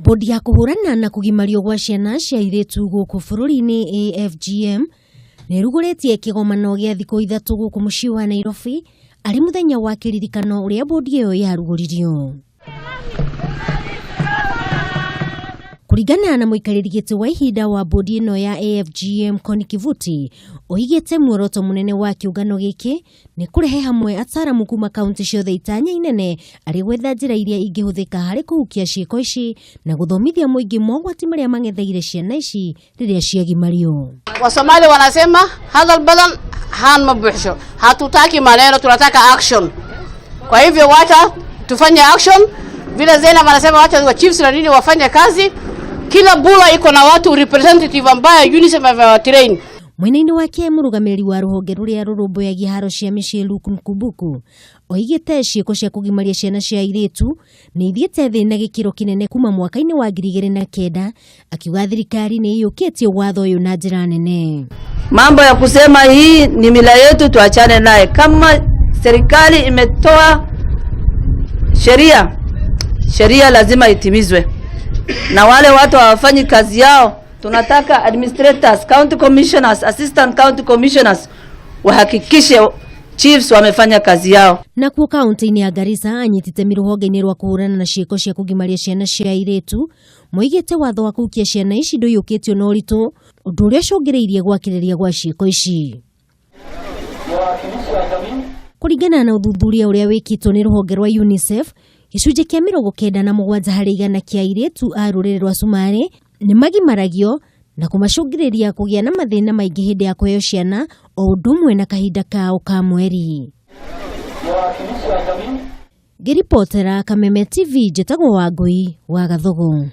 Bodi ya kũhũrana na kũgimario gwa ciana cia airĩtu gũkũ bũrũri-inĩ AFGM nĩrugũrĩtie kĩgomano gĩa thikũ ithatũ gũkũ mũciĩ wa Nairobi arĩ mũthenya wa kĩririkano ũrĩa bodi ĩyo yarugũririo. Kũringana na mũikarĩri gĩtĩ wa ihinda wa bodi ĩno ya AFGM Connie Kivuti, oigĩte muoroto mũnene wa kĩũngano gĩkĩ nĩ kũrehe hamwe ataaramu kuma kaunti ciothe itanya inene arĩ gwetha njĩra iria ingĩhũthĩka harĩ kũhukia ciĩko ici na gũthomithia mũingĩ mogwati marĩa mang'etheire ciana ici rĩrĩa ciagimario. Wasomali wanasema hadal badan haan ma buuxsho, hatutaki maneno, tunataka action. Kwa hivyo wacha tufanye action vile Zainab anasema, wacha wa chiefs na nini wafanye kazi. Kila bula iko na watu representative ambayo UNICEF amewatrain. Mwena-inĩ wake mũrũgamĩrĩri wa rũhonge rũrĩa rũrũmbũyagia haro cia mĩciĩ Luke Mkumbuku oigĩte ciĩko cia kũgimaria ciana cia airĩtu nĩ ithiĩte thĩ na gĩkĩro kĩnene kuma mwaka-inĩ wa 2009, akiuga thirikari nĩ ĩiyũkĩtie watho ũyũ na njĩra nene. Mambo ya kusema hii ni mila yetu tuachane naye. Kama serikali imetoa sheria, sheria lazima itimizwe, na wale watu hawafanyi kazi yao, tunataka administrators, county commissioners, assistant county commissioners wahakikishe chiefs wamefanya kazi yao. Nakuo kaunti-inĩ ya Garissa anyiti itemi rũhonge-inĩ rwa kũhũrana na ciĩko cia kũgimaria ciana cia airĩtu moigĩte watho wa kũhukia ciana ici ndũiyũkĩtio na ũritũ, ũndũ ũrĩa ũcũngĩrĩirie gwakĩrĩria gwa ciĩko ici. Kũringana na ũthuthuria ũrĩa wĩkĩtwo nĩ rũhonge rwa UNICEF, gĩcunjĩ kĩa 97 harĩ igana kĩa airĩtu a rũrĩrĩ rwa Cumarĩ nĩ magimaragio na kũmacũngĩrĩria kũgĩa na mathĩna maingĩ hĩndĩ ya kũheo ciana o ũndũ ũmwe na kahinda kao ka mweri. Ngĩribotera Kameme TV, njĩtagwo Wangũi wa Gathogo.